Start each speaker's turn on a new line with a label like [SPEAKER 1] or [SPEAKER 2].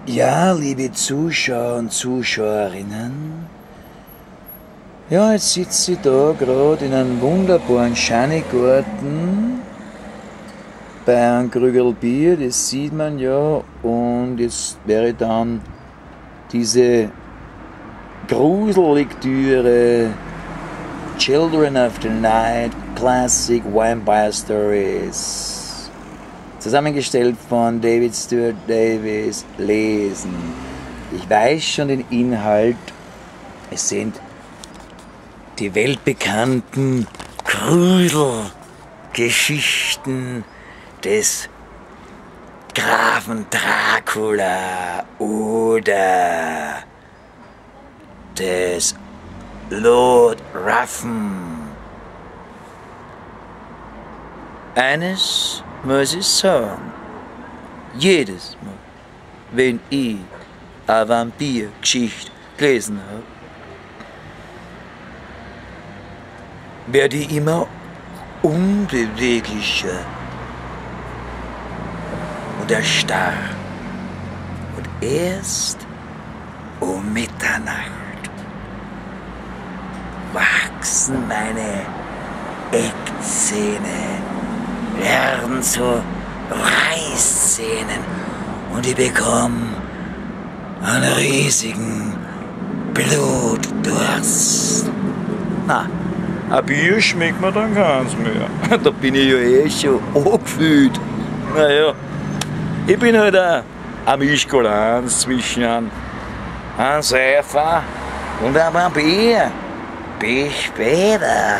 [SPEAKER 1] Ja, liebe Zuschauer und Zuschauerinnen, ja, jetzt sitze ich da gerade in einem wunderbaren Schanigarten bei einem Krügerl Bier, das sieht man ja, und jetzt werde ich dann diese Grusellektüre Children of the Night Classic Vampire Stories, zusammengestellt von David Stuart Davis, lesen. Ich weiß schon den Inhalt, es sind die weltbekannten Gruselgeschichten des Grafen Dracula oder des Lord Ruffin. Eines muss ich sagen, jedes Mal, wenn ich eine Vampirgeschichte gelesen habe, werde ich immer unbeweglicher und erstarr. Und erst um Mitternacht wachsen meine Eckzähne, werden zu Reißzähnen und ich bekomme einen riesigen Blutdurst. Na, ein Bier schmeckt mir dann keins mehr. Da bin ich ja eh schon angefühlt. Naja, ich bin halt auch ein Mischkulanz zwischen einem Säufer und einem Vampir. Bis später.